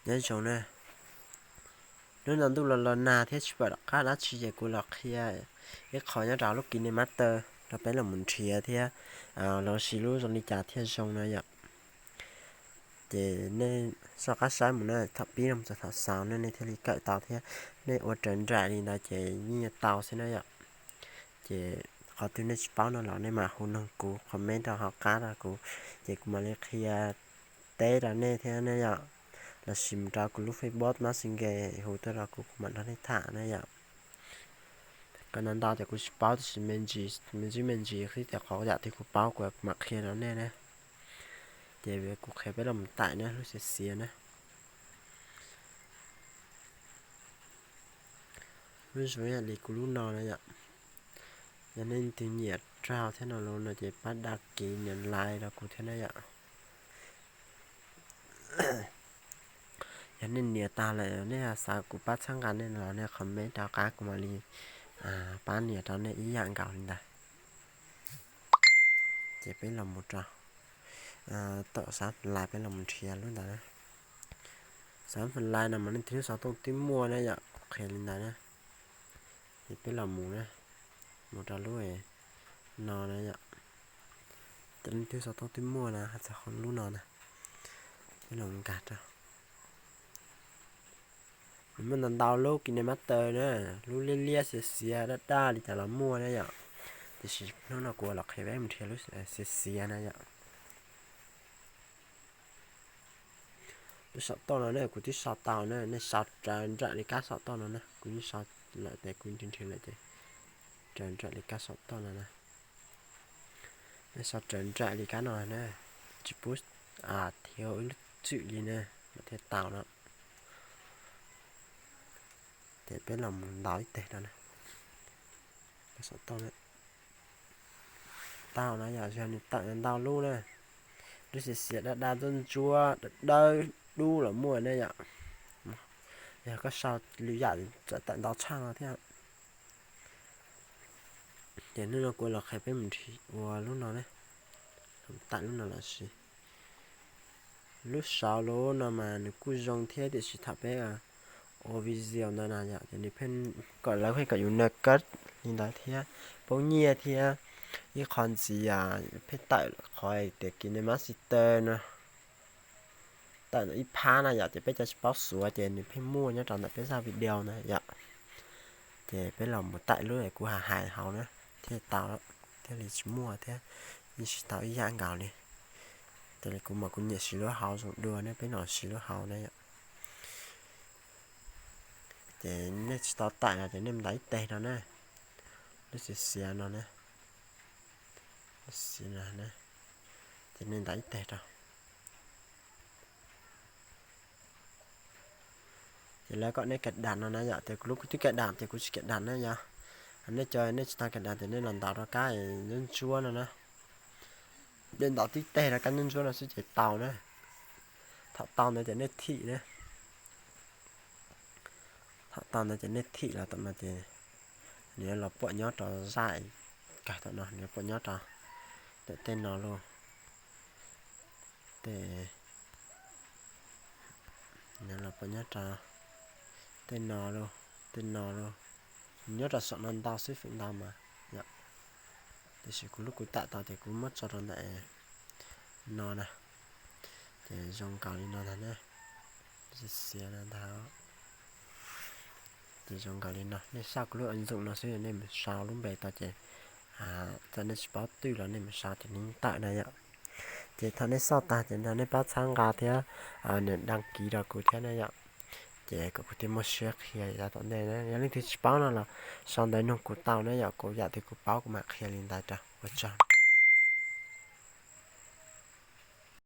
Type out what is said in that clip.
Nyob zoo na, hnub no ntuj los los nag thiab tsis pom qab dab tsi ces kuv los qhia ib qho nyob rau lub KineMaster rau peb los mus nrhiav thiab los sis lub zoo li cas thiaj zoo na yom. Ces nej soj qab saib mus na, thaum pib los txog thaum xaus ne nej thiaj li kawm tau thiab. Nej ua raws nraim li ntawd ces yeej yuav tau xwb na yom. Ces qhov twg nej tsis paub no los nej mam hu nug kuv, comment rau hauv qab rau kuv, ces kuv mam li qhia teb rau nej thiab ne yom. Los sis mus rau kuv lub Facebook Messenger hu tuaj rau kuv, kuv mam nrog nej tham na yom. Qhov no ntau ces kuv tsis paub tab sis me ntsis me ntsis xwb, ces qhov yam twg kuv paub kuv mam qhia rau nej na. Ces kuv qhia peb los mus taim na, lub xiav xiav na. Lub zoo yam li kuv lub no na yom. Yog nej leej twg nyiam raug thiab no los no ces pab đăng ký nias like rau kuv thiab na yom. Yog nej nias tag lawm nej xav kuv pab txhawb nqa nej los nej comment rau qab kuv mam li pab nias rau nej ib yam nkaus li ntawd. Ces peb los mus rau tom xav lais, peb los mus nrhiav lub ntawd na. Xav lais no mas leej twg lub xov tooj twb muaj na yom, kuv qhia li ntawd na. Ces peb los mus na, mus rau lub no na yom. Leej twg xov tooj twb muaj na, hais txog lub no na, peb los nkag rau. Nws muaj ntau ntau lub KineMaster na, lub liab liab xiav xiav daj daj li cas los muaj na yom. Tiam sis hnub no kuv los qhia peb mus nrhiav lub xiav xiav na yom. Lub saum toj no ne kuv twb sau tau na, nej sau raws nraim li kab saum toj no na, kuv yeej sau lawm ces kuv nrhiav nrhiav lawm ces raws nraim li kab saum toj no na. Nej sau raws nraim li kab no na, tsis pub thiab ib lub txwm li na, mam thiaj tau no. Ces peb los mus ntaus ib teg no na. Tau na yom, yog nws tawm ntau lub na, lub xiav xiav daj daj ntsuab ntsuab dawb dub los muaj na yom. Yog koj sau lwm yam txawm tawm ntau tshaj no thiab. Ces hnub no kuv los qhia peb mus nrhiav ua lub no ne, tawm lub no los sis. Lub saud lub no mas nws kuj zoo thiab tiam sis thaum peb ua video ntawd na yom, ces nws pheej kom lawv pheej kom yus nws kab li ntawd thiab, poob nyiaj thiab. Ib qho ntxiv pheej tawm qhov tias KineMaster no, tawm ntawm ib phab na yom, ces peb cov tsis paub xuav ces nws pheej muaj nyob rau ntawm peb zaj video na yom. Ces peb los mus tawm lub kuv hais hais hauv na, thiaj tau, thiaj li tsis muaj thiab, yeej siv tau ib yam nkaus li. Ces li kuv mas kuv nyiam siv lub hauv zoo dua ne, peb los siv lub hauv na yom. Ces nej tsis tau tawm no ces nej ntaus ib teg no na, lub xiav xiav no na, xiav no, ces nej ntaus ib teg rau. Ces lawv kom nej cài đặt no na yom, ces kuv lub kuv twb cài đặt ces kuv tsis cài đặt na yom. Nej cov nej tsis tau cài đặt ces nej los ntaus rau kab ntsuab ntsuab no na. Nej ntaus tib teg rau kab ntsuab ntsuab no xwb ces tau na. Thaum tau ntawd ces nej thim na. Thaum tau ntawd ces nej thim los tom no ces nws yuav los pom nyob rau zaj kawg tom no, nws yuav pom nyob rau ntawm tej no lauj. Tej, nws los pom nyob rau tej no lauj, tej no lauj. Nyob rau saum no ntau xwb feem ntau mas yom. Tiam sis kuv lub kuv tawm tau ces kuv muab tso rau ntawm no na. Ces zoo nkaus li no ntag na. Xiav no ntag. Ces zoo nkaus li no, nej saib kuv lub ntxoom no xwb, nej mus sau lub npe tau ces txawm nej tsis paub twj los nej mus sau ces nws tawm na yom. Ces thaum nej xauj tag ces nrog nej pab txhawb nqa thiab nias đăng ký rau kuv thiab na yom. Ces kom kuv thiaj muaj siab qhia yav tom ntej na. Yog leej twg tsis paub no los sau ntawv nug kuv tau na yom, kuv yam twg kuv paub kuv mam qhia li ntawd rau. Ua tsaug.